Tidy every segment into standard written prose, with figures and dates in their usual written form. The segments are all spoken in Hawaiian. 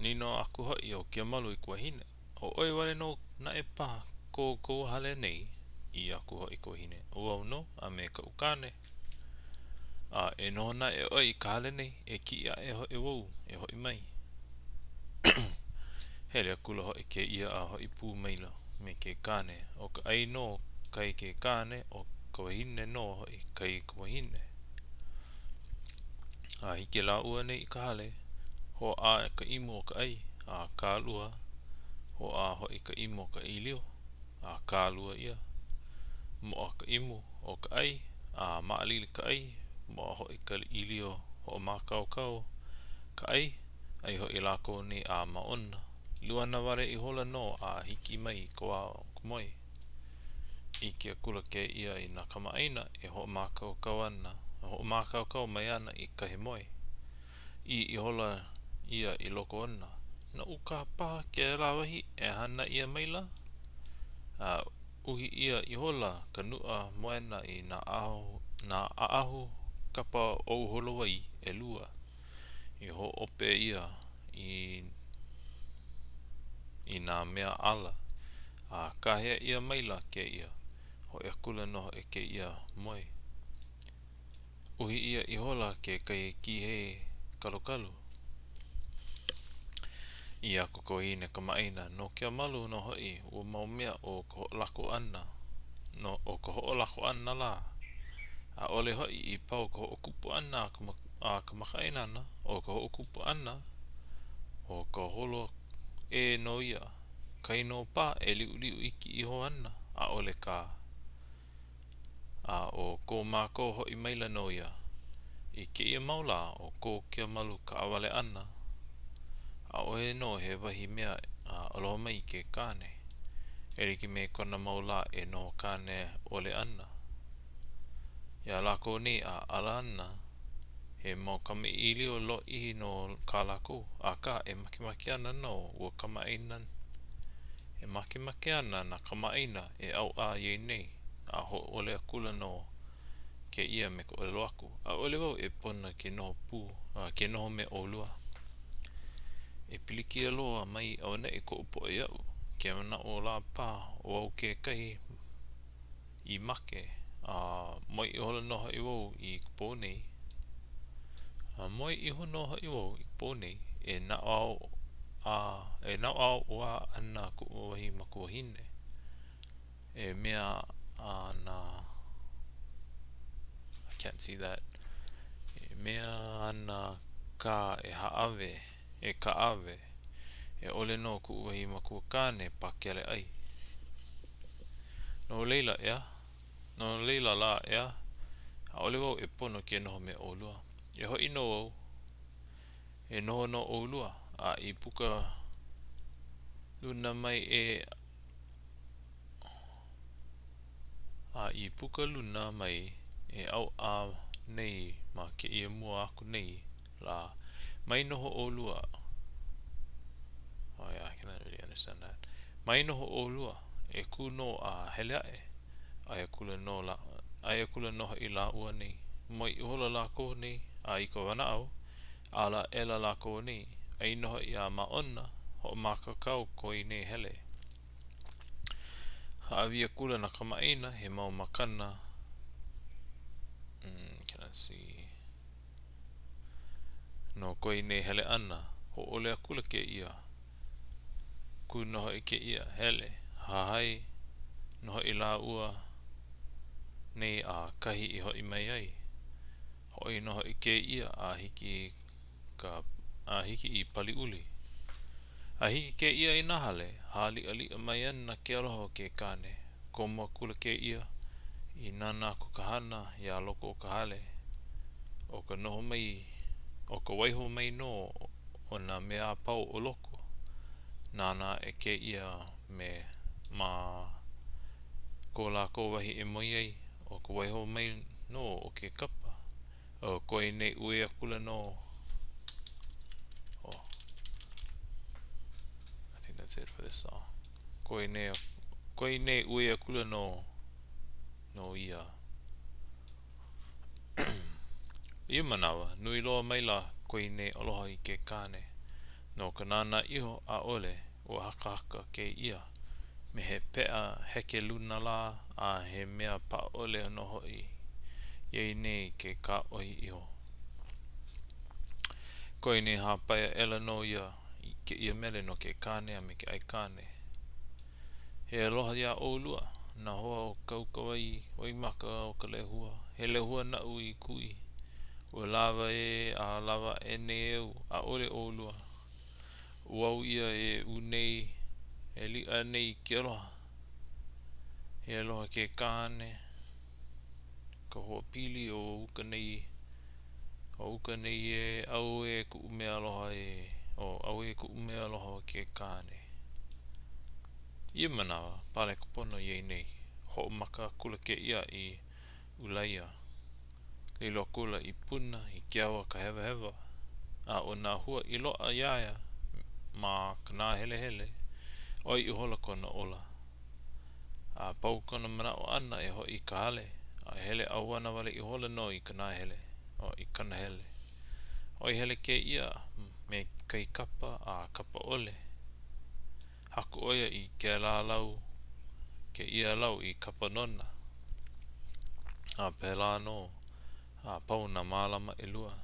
Nīnau aku hoʻi ʻo Keamalu i ka wahine, ʻO ʻoe wale nō naʻe paha ko kou hale nei? ʻĪ aku hoʻi ka wahine, ʻO wau nō a me kaʻu kāne. A e noho naʻe ʻoe i ka hale nei, e kiʻi aʻe hoʻi wau e hoʻi mai. Hele akula hoʻi kēia a hoʻi pū maila me ke kāne. ʻO ka ʻai nō kai ke kāne, ʻo ka wahine nō hoʻi kai ka wahine. A hiki lāua nei i ka hale, hōʻā ka imu o ka ʻai, a kālua, hōʻā hoʻi ka imu o ka ʻīlio, a kālua ia. Moʻa ka imu o ka ʻai, a maʻalili ka ʻai, moʻa hoʻi ka ʻīlio hoʻomākaukau ka ʻai, ʻai hoʻi lākou nei a māʻona. Luana wale ihola nō a hiki mai ka wā o ka moe. ʻIke akula kēia i nā kamaʻāina e hoʻomākaukau ana, e hoʻomākaukau mai ana i kahi moe. ʻĪ ihola ia i loko ona, Noʻu kā paha kēlā wahi e hana ʻia maila? A uhi ʻia ihola ka nuʻa moena i nā nā ʻaʻahu kapa ʻōholo wai ʻelua i hōʻope ʻia i i nā mea ʻala, a kāhea ʻia maila kēia, hoʻi akula nō hoʻi kēia moe. Uhi ʻia ihola kekahi kīhei kalukalu. ʻĪ aku ka wahine kamaʻāina, No Keamalu nō hoʻi ua mau mea o ka hoʻolako ʻana, no, o ka hoʻolako ʻana lā. ʻAʻole hoʻi i pau ka hoʻokupu ʻana a ka, a ka makaʻāinana, ʻo ka hoʻokupu ʻana, ʻo ka holo ʻē nō ia. Kainō paha e liʻuliʻu iki iho ana, ʻaʻole kā. A ʻo ko mākou hoʻi maila nō ia. I kēia mau lā o ko Keamalu kaʻawale ʻana, ʻaʻohe nō he wahi mea a aloha mai i ke kāne, e like me kona mau lā e noho kāne ʻole ana. Iā lākou nei a ala ana, he mau kamaʻilio lōʻihi nō kā lākou, akā e makemake ana nō ua kamaʻāina e makemake ana nā kamaʻāina e ʻauʻa ia nei, a hōʻole akula nō kēia me ka ʻōlelo aku, ʻAʻole wau e pono ke noho pū, ke noho me ʻolua. E pilikia loa mai auaneʻi koʻu poʻe iaʻu, ke manaʻo lā paha ʻo au kekahi i make, a moe ihola nō hoʻi wau i ka pō nei. A moe iho nō hoʻi wau i ka pō nei, e naʻauao a e naʻauao ana kuʻu wahi makuahine e mea ana I can't see that. E mea ana kā e hāʻawe, e kaʻawe, e ʻole nō kuʻu wahi makuakāne pakele ʻai. No laila, ʻeā? No laila lā, ʻeā? ʻAʻole wau e pono ke noho me ʻolua. E hoʻi nō au. E noho nō ʻolua, a i puka luna mai e a i puka luna mai e ʻauʻa nei ma kēia mua aku nei lā, mai noho ʻolua. Oh yeah, I cannot really understand that. Mai noho ʻolua, e kū nō a hele aʻe. ʻAe akula nō lā, ʻae akula nō hoʻi lāua nei. Moe ihola lākou nei, a i ka wanaʻao, ala aʻela lākou nei, ʻai nō hoʻi a māʻona, hoʻomākaukau koe nei hele. Hāʻawi akula nā kamaʻāina he mau makana, mm, can I see? No koe nei hele ʻana, hōʻole akula kēia. Kū nō hoʻi kēia, hele, hahai nō hoʻi lāua nei a kahi i hoʻi mai ai. Hoʻi nō hoʻi kēia a hiki ka a hiki i Paliuli. A hiki kēia i nā hale, hāliʻaliʻa mai ana ke aloha o ke kāne. Komo akula kēia i nānā aku ka hana iā loko o ka hale. ʻO ka noho mai, ʻo ka waiho mai nō o nā mea a pau o loko, nānā aʻe kēia me ma ko lākou wahi e moe ai, ʻo ka waiho mai nō o ke kapa. ʻO koe nei uē akula nō. Oh. I think that's it for this song. Koe nei, koe nei uē akula nō nō ia. Ia manawa, nui loa maila koe nei aloha i ke kāne. No ka nānā iho, ʻaʻole, ua hakahaka kēia me he peʻa heke luna lā a he mea paʻa ʻole nō hoʻi ia nei ke kāʻohi iho. Koe nei hāpai aʻela nō ia i kēia mele no ke kāne a me ke aikāne. He aloha iā ʻolua, nā hoa o ka uka wai, waimaka o ka lehua. He lehua naʻu i kui. Ua lawa ē a lawa aʻe nei au, ʻaʻole ʻolua. ʻO au ia e ʻū nei, e liʻa nei i ke aloha. He aloha ke kāne, ka hoapili o uka nei, o uka nei ē, auē kuʻu mea aloha ē, o auē kuʻu mea aloha o ke kāne. I ia manawa, paleka pono ia nei. Hoʻomaka akula kēia i Ulaia. Lilo akula i Puna, i Keawe ka hewahewa, a ʻo nā hua i loaʻa iā ia ma ka nāhelehele, ʻoi ihola kona ola. A pau kona manaʻo ʻana e hoʻi i ka hale, a hele ʻauana wale ihola nō i ka nahele, o i ka nahele. ʻOi hele kēia me kahi kapa a kapa ʻole. Haku ʻo ia i kēlā lau, kēia lau i kapa nona. A pēlā nō, a pau nā malama ʻelua.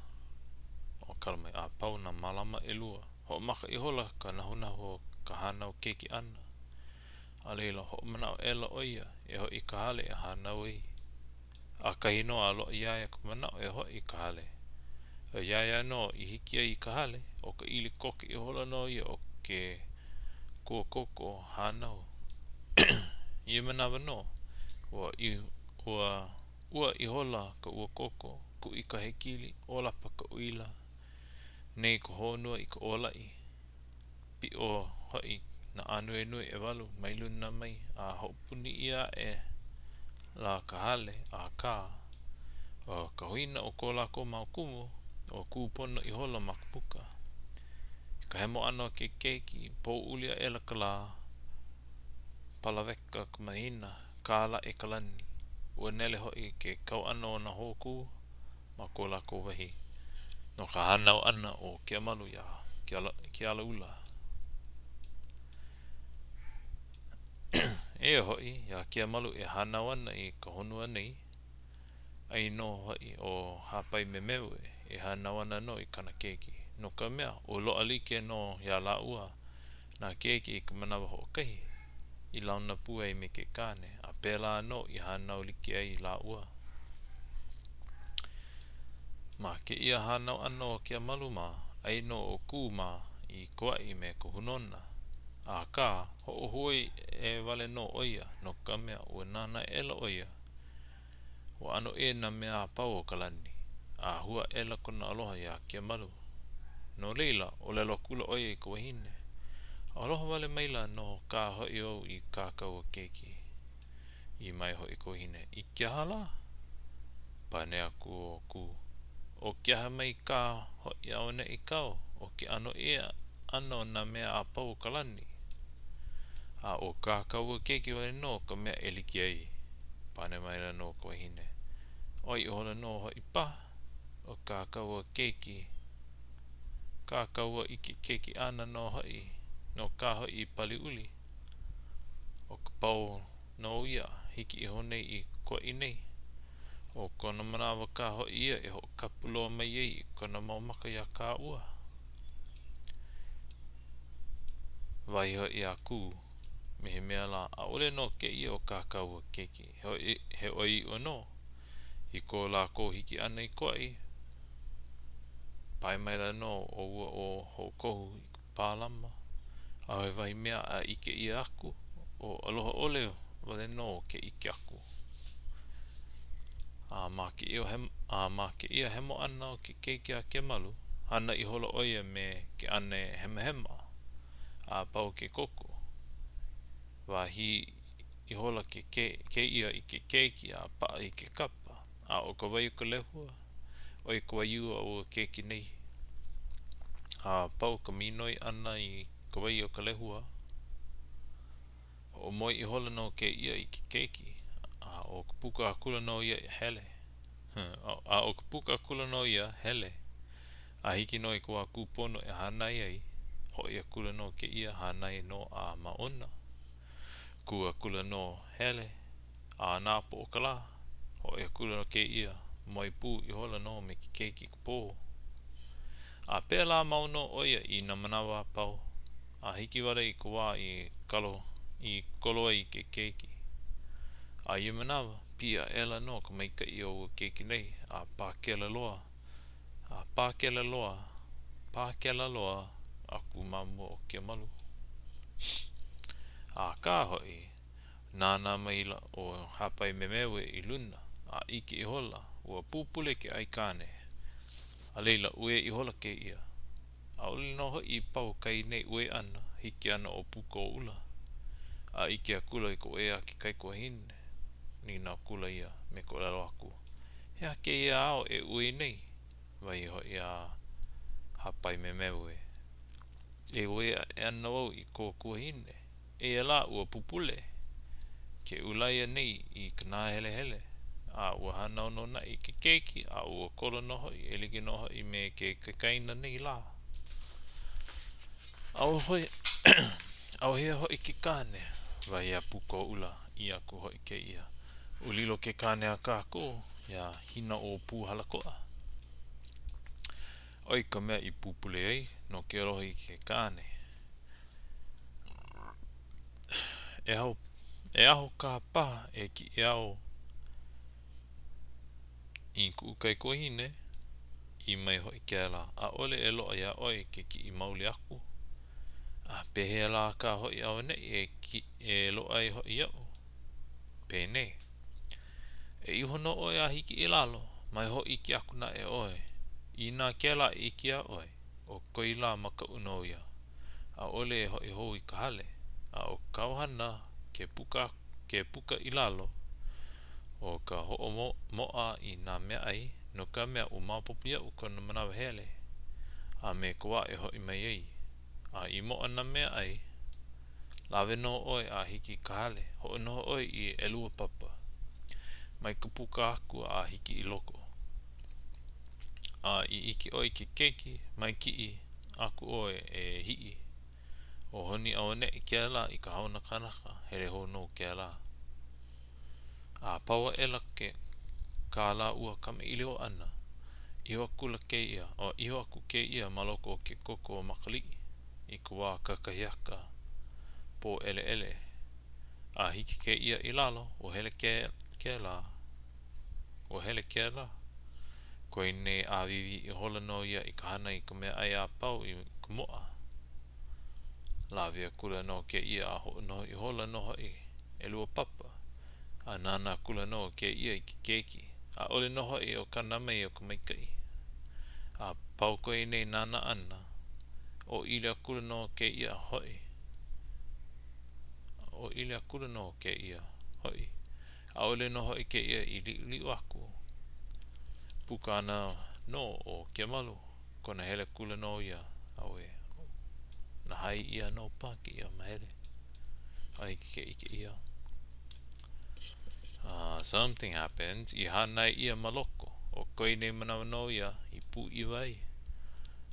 O kala mai, a pau nā malama ʻelua, hoʻomaka ihola ka nahunahu o ka hānau keiki ʻana. A laila, hoʻomanaʻo aʻela ʻo ia e hoʻi i ka hale e hānau ai. ʻAkahi nō a loaʻa iā ia ka manaʻo e hoʻi i ka hale. A iā ia nō i hiki ai i ka hale, ʻo ka ili koke ihola nō ia o ke kuakoko hānau. I ia manawa nō, ua ua ua ihola ka uakoko, kuʻi ka hekili, ʻōlapa ka uila, nei ka honua i ka ōlaʻi. Piʻo hoʻi nā ānuenue ʻewalu mai luna mai a hoʻopuni ʻia aʻe la ka hale, akā, ʻo ka huina o ko lākou mau kumu, ua kū pono ihola ma ka puka. I ka hemo ʻana o ke keiki, pouli aʻela ka lā, palaweka ka mahina, kālaʻe ka lani. Ua nele hoʻi ke kau ʻana o nā hōkū ma ko lākou wahi no ka hānau ʻana o Keamalu iā Kealaula. Eia hoʻi, iā Keamalu e hānau ana i ka honua nei, ʻai nō hoʻi ʻo Hāpaimemeue e hānau ana nō i kāna keiki, no ka mea, ua loaʻa like nō iā lāua nā keiki i ka manawa hoʻokahi i launa pū ai me ke kāne, a pēlā nō i hānau like ai lāua. Ma kēia hānau ʻana o Keamalu mā, ʻai nō ʻo Kū mā i Kauaʻi me ka hūnōna. Akā, hoʻohuoi ʻē wale nō ʻo ia, no ka mea, ua nānā aʻela ʻo ia, ua ʻano ʻē nā mea a pau o ka lani, a hua aʻela kona aloha iā Keamalu. No laila, ʻōlelo akula ʻo ia i ka wahine, Aloha wale maila nō kā hoʻi au i kā kāua keiki. ʻĪ mai hoʻi ka wahine, I ke aha lā? Pane aku ʻo Kū, ʻO ke aha mai kā hoʻi auaneʻi kau o ke ʻano ʻē ʻana o nā mea a pau o ka lani? A ʻo kā kāua keiki wale nō ka mea e like ai. Pane maila nō ka wahine, ʻOi ihola nō hoʻi paha ʻo kā kāua keiki, kā kāua i ke keiki ʻana nō hoʻi, nō kā hoʻi i Paliuli. ʻO ka pau nō ia, hiki iho nei i Kauaʻi nei. ʻO kona manawa kā hoʻi ia e hoʻokapu loa mai ai i kona mau maka iā kāua. Wahi hoʻi a Kū, me he mea lā, ʻaʻole nō kēia ʻo kā kāua keiki, he ʻoiaʻiʻo nō. I ko lākou hiki ʻana i Kauaʻi, pae maila nō ʻo ua ʻo Hoʻokohu i ka pālama, ʻaʻohe wahi mea a ʻike ʻia aku, ʻo aloha ʻole wale nō ke ʻike aku. A ma kēia a ma kēia hemo ʻana o ke keiki a Keamalu, hana ihola ʻo ia me ke ʻane hemahema a pau ke koko. Wahī ihola ke kēia i ke keiki a paʻa i ke kapa, a ʻo ka wai o ka lehua, ʻo ia ka waiū a ua keiki nei. A pau ka minoi ʻana i ka wai o ka lehua, hoʻomoe ihola nō kēia i ke keiki, a ʻo ka puka akula nō ia hele. A ʻo ka puka akula nō ia hele. A hiki nō i ka wā kūpono e hānai ai. Hoʻi akula nō kēia, hānai nō a māʻona. Kū akula nō, hele, a nāpoʻo ka lā. Hoʻi akula kēia, moe pū ihola nō me ke keiki i ka pō. A pēlā mau nō ʻo ia i nā manawa a pau, a hiki wale i ka wā i kalo, i kolo ai ke keiki. A ia manawa, piʻi aʻela nō ka maikaʻi o ua keiki nei, a pākela loa, a pākela loa, pākela loa aku ma mua o Kemalu. Akā hoʻi, nānā maila ʻo Hāpaimemeue i luna, a ʻike ihola, ua pupule ke aikāne. A laila, uē ihola kēia. ʻAʻole nō hoʻi i pau kai nei uē ʻana, hiki ana ʻo Pūkoʻula. A ʻike akula i ka uē a ke kaikuahine, nīnau akula ia me ka ʻōlelo aku, He aha kēia āu e uē nei? Wahi hoʻi a Hāpaimemeue, E uē aʻe ana wau i kō kuahine. Eia lā ua pupule ke ulaia nei i ka nāhelehele, a ua hānau nō naʻe i ke keiki, a ua kolo nō hoʻi e like nō hoʻi me ke kaikaina nei lā. ʻAuhea hoʻi ke kāne, wahi a Pūkoʻula, ʻī aku hoʻi kēia, Ua lilo ke kāne a kākou iā Hinaʻōpūhalakoʻa. ʻO ia ka mea i pupule ai no ke aloha i ke kāne. E aho, e aho kā paha e kiʻi au i kuʻu kaikuahine, ʻī mai hoʻi kēlā, ʻAʻole e loaʻa iā ʻoe ke kiʻi maoli aku. A pehea lā kā hoʻi auaneʻi e, e loaʻa ai hoʻi iaʻu? Penei. E iho nō ʻoe a hiki i lalo, mai hōʻike aku naʻe ʻoe. Inā kēlā e ʻike iā ʻoe, ʻo koe lā makaʻu nō ia. ʻAʻole e hoʻi hou i ka hale, a ʻo kāu hana ke puka, ke puka i lalo, ʻo ka hoʻomoʻa i nā meaʻai, no ka mea, ua maopopo iaʻu kona manawa hele, a me ka wā e hoʻi mai ai. A i moʻa nā meaʻai, lawe nō ʻoe a hiki i ka hale, hoʻonoho ʻoe i ʻelua papa, mai ka puka aku a hiki i loko. A i ʻike ʻoe i ke keiki, mai kiʻi aku ʻoe e hiʻi. O honi auaneʻi kēlā i ka hauna kanaka, hele hou nō kēlā. A pau aʻela ke kā lāua kamaʻilio ʻana, iho akula kēia, o iho aku kēia ma loko o ke koko o Makaliʻi i ka wā kakahiaka pōʻeleʻele. A hiki kēia i lalo, ua hele kēlā, ua hele kēlā. Koe nei ʻāwīwī ihola nō ia i ka hana i ka meaʻai a pau i ka moʻa. Lawe akula nō kēia a hoʻonoho ihola nō hoʻi ʻelua papa, a nānā akula nō kēia i ke keiki, ʻaʻole nō hoʻi o kana mai o ka maikaʻi. A pau koe nei nānā ʻana, ʻōʻili akula nō kēia hoʻi. ʻŌʻili akula nō kēia hoʻi. ʻAʻole nō hoʻi kēia i liʻuliʻu aku. Puka ana nō ʻo Kemalu, kona hele akula nō ia, auē, nahai ʻia nō paha kēia mahele. A hiki ke ʻike ʻia. Uh, something happens. I hānai ʻia ma loko. ʻO koe nei manawa nō ia i pūʻiwa ai.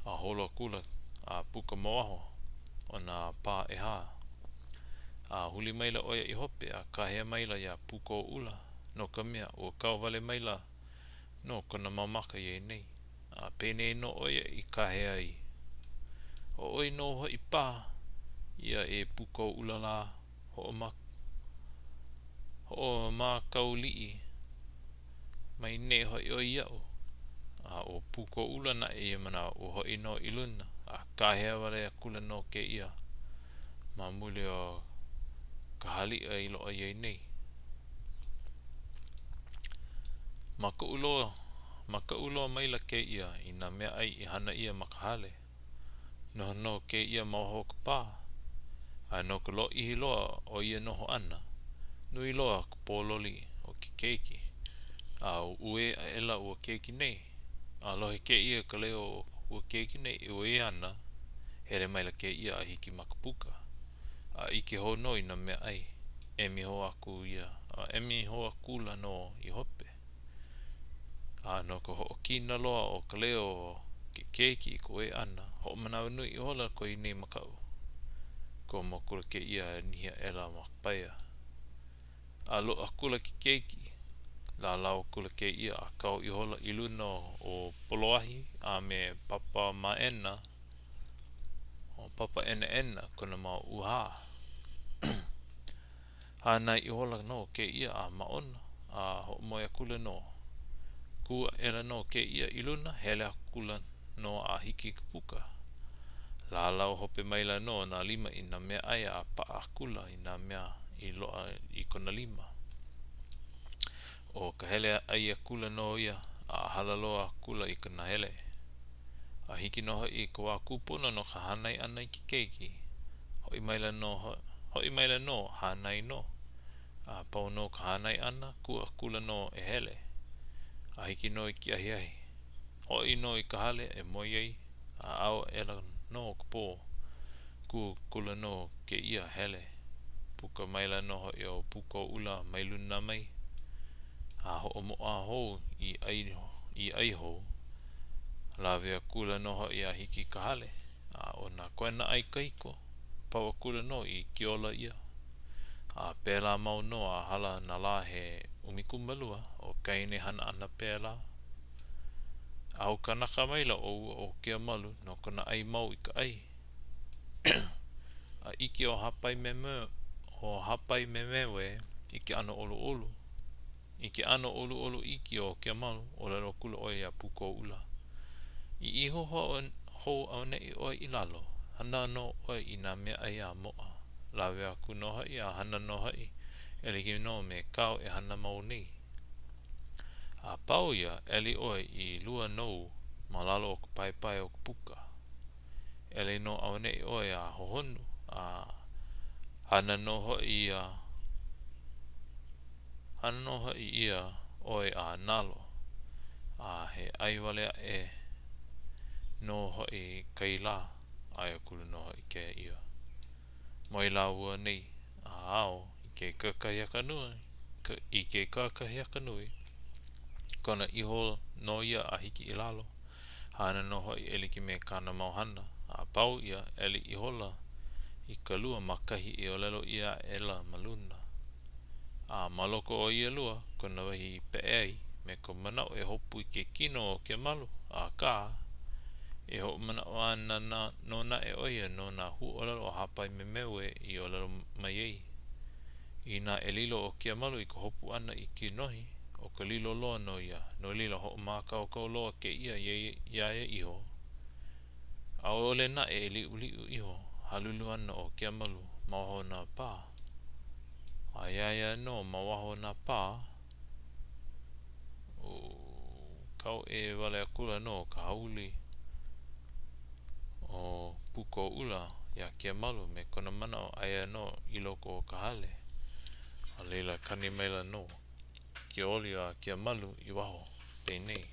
A holo akula a puka ma waho o nā pā ʻehā. A huli maila ʻo ia i hope a kāhea maila iā Pūkoʻula, no ka mea, ua kau wale maila nō kona mau maka iā ia nei. A penei nō ʻo ia i kāhea ai, ʻO ʻoe nō hoʻi paha ia e Pūkoʻula lā, hoʻomakauliʻi mai nei hoʻi ʻoe iaʻu. A ʻo Pūkoʻula naʻe ia manawa, ua hoʻi nō i luna, a kāhea wale akula nō kēia ma muli o ka haliʻa i loaʻa iā ia nei. Makaʻu loa, makaʻu loa maila kēia i nā meaʻai i hana ʻia ma ka hale. Noho nō kēia ma waho o ka pā, a no ka lōʻihi loa o ia noho ʻana, nui loa ka pōloli o ke keiki, a uē aʻela ua keiki nei. A lohe kēia i ka leo o ua keiki nei e uē ana, hele maila kēia a hiki ma ka puka, a ʻike hou nō i nā meaʻai, emi hou aku ia, a emi hou akula nō i hope. A no ka hoʻokina loa o ka leo o ke keiki i ka uē ʻana. Hoʻomanawanui ihola ko ia nei makaʻu. Komo akula kēia a nihi aʻela ma ka paia. A luʻu akula ke keiki. Lālau akula kēia a kau ihola i luna o Poloahi a me Papamaena, ʻo Papaʻenaʻena kona mau ʻūhā. Hānai ihola nō kēia a māʻona, a hoʻomoe akula nō. Kū aʻela nō kēia i luna, hele akula nō a hiki i ka puka. Lālau hope maila nō nā lima i nā meaʻai a paʻa akula i nā mea i loaʻa i kona lima. ʻO ka hele ʻai akula nō ia a hala loa akula i ka nahele. A hiki nō hoʻi i ka wā kūpono no ka hānai ʻana i ke keiki, hoʻi maila nō hoʻi maila nō, hānai nō. A pau nō ka hānai ʻana, kū akula nō e hele. A hiki nō i ke ahiahi. Hoʻi nō i ka hale e moe ai, a ao aʻela nō ka pō. Kū akula nō kēia, hele. Puka maila nō hoʻi ʻo Pūkōʻula mai luna mai, a hoʻomoʻa hou i ʻai i ʻai hou. Lawe akula nō hoʻi a hiki i ka hale, a ʻo nā koena ʻai kahiko, pau akula nō i kiola ʻia. A pēlā mau nō a hala nā lā he 12 o kā ia nei hana ʻana pēlā. ʻAukanaka maila ʻo ua ʻo Keamalu no kona ʻai mau i ka ʻai. A ʻike ʻo Hāpaimemeue i ke ʻano ʻoluʻolu. I ke ʻano ʻoluʻolu iki o Keamalu, ʻōlelo akula ʻo ia iā Pūkōʻula, I iho hou auaneʻi ʻoe i lalo, hana nō ʻoe i nā meaʻai a moʻa. Lawe aku nō hoʻi a hana nō hoʻi, e like nō me kāu e hana mau nei. A pau ia, ʻeli ʻoe i lua nou ma lalo o ka paepae o ka puka. ʻEli nō auaneʻi ʻoe a hohonu, a hana nō hoʻi ia hana nō hoʻi ia ʻoe a nalo, a he ʻai wale aʻe nō hoʻi kai lā, ʻae akula nō hoʻi kēia. Moe lāua nei a ao i ke kakahiaka nui, i ke kakahiaka nui, kona iho nō ia a hiki i lalo. Hana nō hoʻi e like me kāna mau hana, a pau ia, ʻeli ihola i ka lua ma kahi i ʻōlelo ʻia aʻela ma luna. A ma loko o ia lua kona wahi i peʻe ai me ka manaʻo e hopu i ke kino o Keamalu, akā, e hoʻomanaʻo ana nō naʻe ʻo ia no nā huaʻōlelo a Hāpaimemeue i ʻōlelo mai ai. Inā e lilo ʻo Keamalu i ka hopu ʻana i kinohi, ʻo ka lilo loa nō ia, no laila hoʻomākaukau loa kēia iā ia iho. ʻAʻole naʻe e liʻuliʻu iho, halulu ana ʻo Keamalu ma waho o nā pā. A iā ia nō ma waho o nā pā, kau ʻē wale akula nō ka hauli o Pūkōʻula iā Keamalu me kona manaʻo aia nō i loko o ka hale. A laila, kani maila nō ke oli a Keamalu i waho, penei.